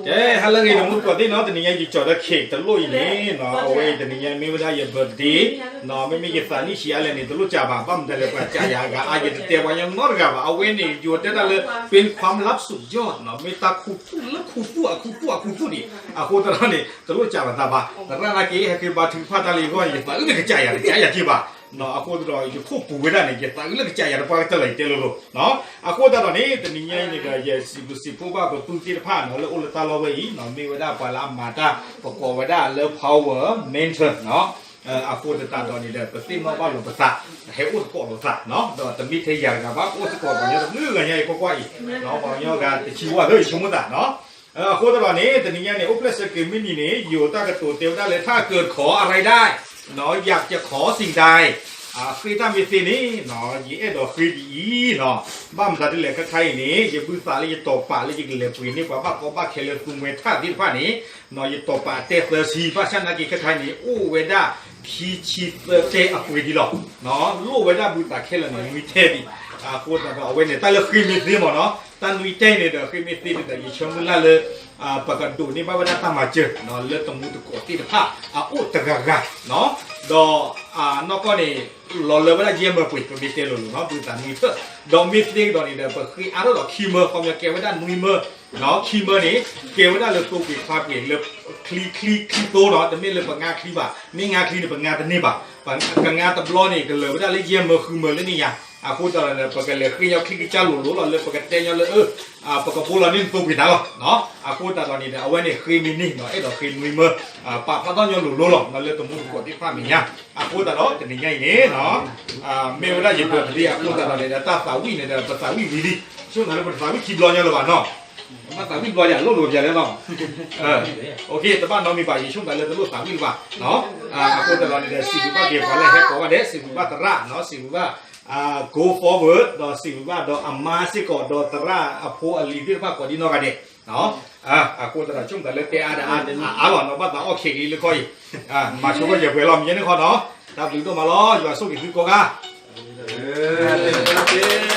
ကဲ ဟါလၢအဂ့ၤ တမူတကိးသ့ၣ်နီၤ, တနံၤညါယကၠီၤဒီး cake တလိၣ်အံၤန့ၣ်နီၤ, အဝဲအံၤတနံၤညါမ့ၢ်ဝဲဒၣ်ယ birthday နီၤ, မ့မ့ၢ်ယသးနံၣ်ဆံးအါလဲၣ်န့ၣ် တလိၣ်ကးဘၣ်, ဘၣ်မတၤလဲၣ် ပှၤကးယၤအဂၤအါ ယတတဲပှၤညီနီတဂၤဘၣ်, အဝဲန့ၣ် ယိၤတဲတၢ်လၢ ပ့ခွါလပ်းစူးယီၢ်နီၤ, မ့ၢ်တၢ်ခူသူၣ်လၢခူသူၣ်အခူသူၣ်အခူသူၣ်န့ၣ်, အဃိသတးဒီးန့ၣ် တလိၣ်ကးဘၣ်သးဘၣ်, သရၣ်နာ်က့ ဟဲဃ့ဘါထုကဖၣ်တၢ်လၢယဂီၢ်န့ၣ် ယသးအုးလၢကးယၤ တကးယၤက့ၤဘၣ် အဃိသတးဒီး ယခိၣ်ပူၤဝဲဒၣ်န့ၣ် ယသးအုးလၢကးယၤတပှၢ်ကတၢၢ်လီၤ ယတဲလိၤလိၤနီၤ, အဃိသတးဒီးန့ၣ် တနံၤညါအံၤန့ၣ်ဒီး ယစံးဘျုးစံးဖှိၣ်ဘၣ်ပပုၢ်သ့ၣ်တဖၣ်နီၤ လၢအိၣ်လၢတၢ်လီၢ်ဝဲအံၤနီၤ, မ့ၢ်ဝဲဒၣ်ပှၤလၢအမၤတၢ် ပကိးဝဲဒၣ်လၢ power mentor နီၤ, အဃိသတးဒီးန့ၣ်ဒီး ပသ့ၣ်နီၣ်ဘၣ်လိာ်ပသး, ဟဲအိၣ်သကိးလိာ်သးနီၤ, ဒီးတမ့ၢ်ထဲယၤတဂၤဘၣ် အိၣ်သကိးပှၤကညီတဘျုးဂၤညါအံၤကွၢ်ကွၢ်အံၤ, ပှၤကညီဂၤတဆံဝဲသ့ၣ်ယဆိကမိၣ်သးနီၤ အဃိသတးဒီးန့ၣ် တနံၤညါန့ၣ် အိၣ်ဖျဲၣ်ဆၢက့ၤမုၢ်နံၤန့ၣ် ယိၤတၢ်ကတိၤတဲဝဲဒၣ်လၢ ถ้าเกิดขออะไรได้ อยากจะขอสิ่งใด ဃ့တၢ်မ့ၢ်သ့န့ၣ်နီၤ ယအဲၣ်ဒိးဃ့ဒ်အံၤနီၤ, ဘၣ်မတၤဒ်လဲၣ် ခဲခါအံၤန့ၣ် ယဘုၣ်သးလၢယတီၢ်ပာ်လၢယကလဲၤပှ့ၤန့ၢ် ပှၤဘၣ်ကီဘၣ်ခဲလၢသူမှဲထၣ်သ့ၣ်တဖၣ်န့ၣ်နီၤ, ယတီၢ်ပာ်တဲသၢဆံ ဘၣ်ဆၣ်နာ်က့ ခဲခါအံၤန့ၣ် အိၣ်ဝဲဒၣ်ခံဆံသၢတဲအပှ့ၤဒံးလီၤ, လိၣ်ဝဲဒၣ်ဘုၣ်သးခဲလၢာ်န့ၣ် နွံတဲဒံး, အဃိသတးဒီး အဝဲန့ၣ် တၢ်လၢဃ့မ့ၢ်သ့မ့ၢ်နီၤ, တၢ်နွံတဲန့ၣ်ဒီး ဃ့မ့ၢ်သ့န့ၣ်ဒီး ယဆၢမုၢ်လၢ်လၢ ပကဒိးန့ၢ်ဘၣ်ဝဲဒၣ်တၢ်မၤစၢၤ လၢတမူတကိးသ့ၣ်တဖၣ် အအိၣ်တဂၤဂၤနီၤ, ဒီးနီၢ်ကီၢ်န့ၣ် လီၤလၢဝဲဒၣ်ယဲၢ်မၢပှ့ၤ ပမ့ၢ်တဲလိၤလိၤနီၤ, ဘုၣ်သးနွံဖျၢၣ်, ဒီးမ့ၢ်သ့ကဒီးန့ၣ်ဒီး ပဃ့အါထီၣ်ဒီးခံမၢ ခီပညီကဲဝဲဒၣ်နွံမၢ, ခံမၢန့ၣ် ကဲဝဲဒၣ်လၢသိပှ့ၤခွါပှ့ၤလၢ ချံချံချံသိနီၤ, တမ့ၢ်လၢပငါချံဘၣ်, မ့ၢ်ငါချံန့ၣ် ပငါတန့ၢ်ဘၣ်, ကငါတဘျီန့ၣ် ကလၢာ်ဝဲဒၣ်လၢယဲၢ်မၢဃုမၢလၢန့ၣ်ယါ, အဃိသတးဒီး ပကလဲၤဃ့ညီချံကစၢ်လိၤလိၤလီၤ လၢပကတဲညီလၢ ပကဘိလီၤန့ၢ်နသိပှ့ၤနၤလီၤ, အဃိသတးဒီးန့ၣ်ဒီး အဝဲန့ၣ်ဃ့မ့ၢ်န့ၢ်နီၤ အဲၣ်ဒိးဃ့နွံမၢ, ပာ်ဖျါထီၣ်ညီလိၤလိၤလီၤ လၢတမူတကိးသ့ၣ်တဖၣ်မဲာ်ညါ, အဃိသတးဒီး တနံၤညါအံၤန့ၣ်နီၤ မ့ၢ်ဝဲဒၣ်ယ birthday အဃိသတးဒီးန့ၣ်ဒီး တၢ်သးဝံၣ်န့ၣ်ဒီး ပသးဝံၣ်ဝံၤလံ, ဆိကမိၣ်လၢပတသးဝံၣ်ခံဘျီညီလၢၤဘၣ်နီၤ, မ့ၢ်သးဝံၣ်ဘျီယၤလိၣ်လိၤပျဲလဲၣ်နီၤ, တဘၣ်နီတမံၤဘၣ် ယဆိကမိၣ်လၢတလိၣ်သးဝံၣ်လၢၤဘၣ်, အဃိသတးဒီးန့ၣ်ဒီး စံးဘျုးဘၣ်က့ၤပှၤလၢဟဲကိးဂၤဒဲး, စံးဘျုးဘၣ်သရၣ်နီၤ, စံးဘျုးဘၣ် go forward ဒီးစံးဘျုးဘၣ်ဒီးအမါစ့ၢ်ကီး ဒီးသရၣ်အဖိအလံၤသ့ၣ်တဖၣ်ကိးဒံနီၢ်ဂၤဒဲး, အဃိသတးဒီး ဆိကမိၣ်လၢတဲအါဒီးအါလီၤနီၤ, ဘၣ်သးအီၣ်ခဲကလံလၢခီအံၤ, မၤဆိကမိၣ်ယပှဲၤလီၤမ့ၢ်န့ၣ်ခီနီၤ, တၢ်ဘျုးဒိၣ်မးလီၤ, ယွၤဆိၣ်ဂ့ၤသုကိးဂၤ,